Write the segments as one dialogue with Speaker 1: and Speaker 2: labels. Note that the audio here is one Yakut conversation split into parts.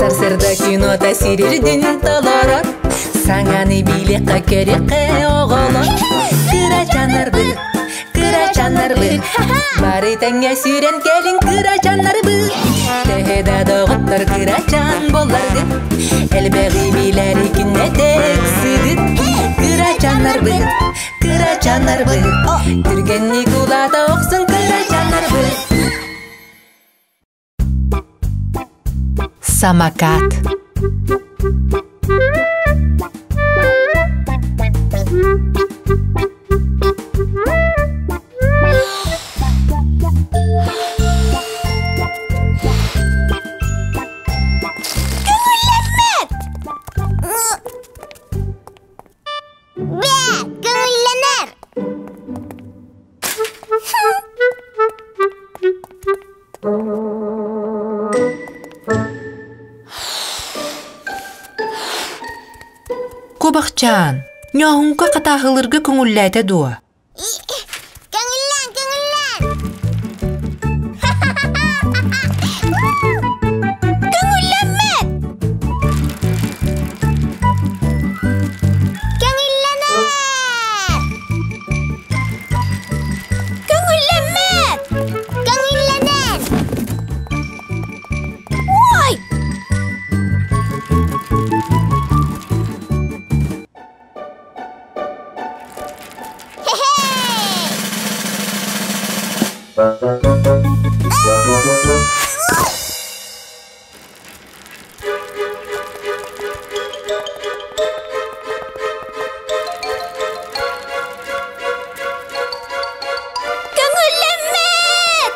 Speaker 1: Сарсыарда күн уота сирирдин толорор, Саҥаны билиэххэ көрүөххэ оҕолор. Кырачааннарбыт, кырачааннарбыт, Бары тэҥҥэ сүүрэн кэлиҥ кырачааннарбыт. Төһө да доҕоттор кырачаан буолларгыт, Элбэҕи билэри күннэтэ ыксыгыт. Кырачааннарбыт, кырачааннарбыт, Түргэнник улаата охсун кырачааннарбыт. Самокат.
Speaker 2: Көҥүллэммэт! Бэ, көҥүллэнэр!
Speaker 1: Кубахчаан, ньооһуҥка хатааһылырга көҥүллээтэ дуо?
Speaker 2: Көҥүллээн, көҥүллээн! Көҥүллэммэт! Көҥүллэнэр! Көҥүллэммэт! Көҥүллэнэр! Ой! Көҥүллэммэт!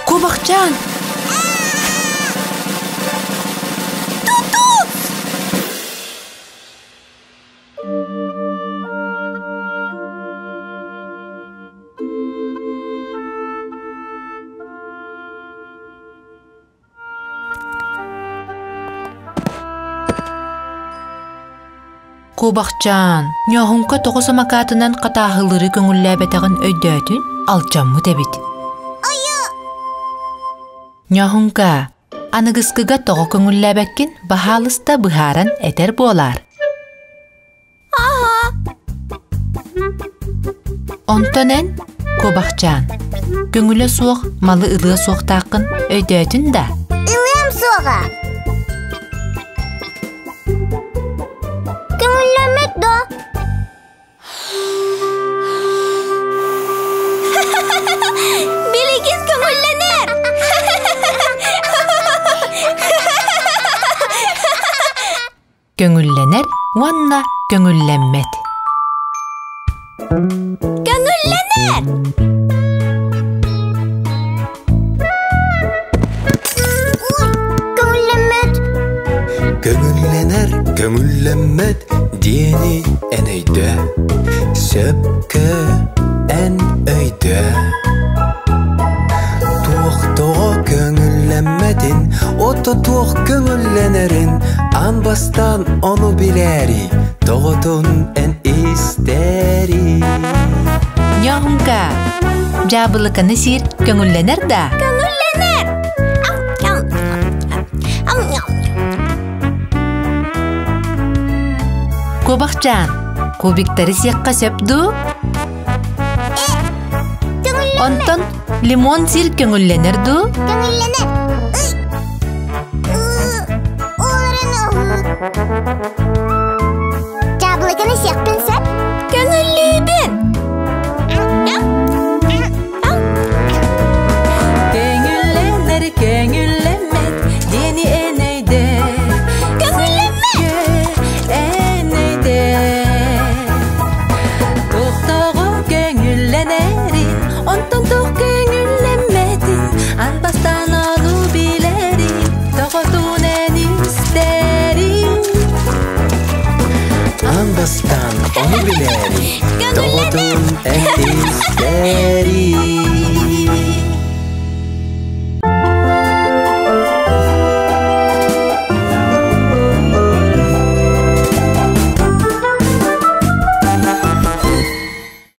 Speaker 1: Кубахчаан!
Speaker 2: Тутут!
Speaker 1: Кубахчаан, ньооһуҥка тоҕо самокатынан хатааһылыыры көҥүллээбэтэҕин өйдөөтүн, алдьаммыт эбит. Ньооһуҥка, аныгыскыга тоҕо көҥүллээбэккин баһаалыста быһааран этэр буолаар. Онтон эн, куобахчаан, көҥүлэ суох малы ылыа суохтааххын өйдөөтүн да?
Speaker 2: Ылыам суоҕа. Көҥүллэммэт да? Билигин көҥүллэнэр!
Speaker 1: Көҥүллэнэр уонна көҥүллэммэт.
Speaker 2: Көҥүллэнэр! Көҥүллэммэт!
Speaker 3: Көҥүллэнэр, көҥүллэммэт диэни эн өйдөө. Сөпкө эн өйдөө. Туох тоҕо көҥүллэммэтин, ото туох көҥүллэнэрин аан бастаан ону билээри, тоҕотун эн истээри.
Speaker 1: Ньоһунка, дьаабылыканы сиир көҥүллэнэр да?
Speaker 2: Көҥүллэнэр!
Speaker 1: Куобахчаан, кубиктары сиэххэ сөп дуу? Онтон лимон сир көҥүллэнэр дуу?
Speaker 2: Көҥүллэнэр. Дьаабылыканы сиэхпин сөп? Көҥүллүүбүн!
Speaker 1: Көҥүллэнэр, көҥүллэммэт диэни эн өйдөө.
Speaker 2: Көҥүллэммэт!
Speaker 1: Эн өйдөө. Туохтооҕу көҥүллэнэрин, онтон туох көҥүллэммэтин, аан бастаан ону билэрин, тоҕотун эн истэрин.
Speaker 3: Аан бастаан ону билээри, тоҕотун эн истээри.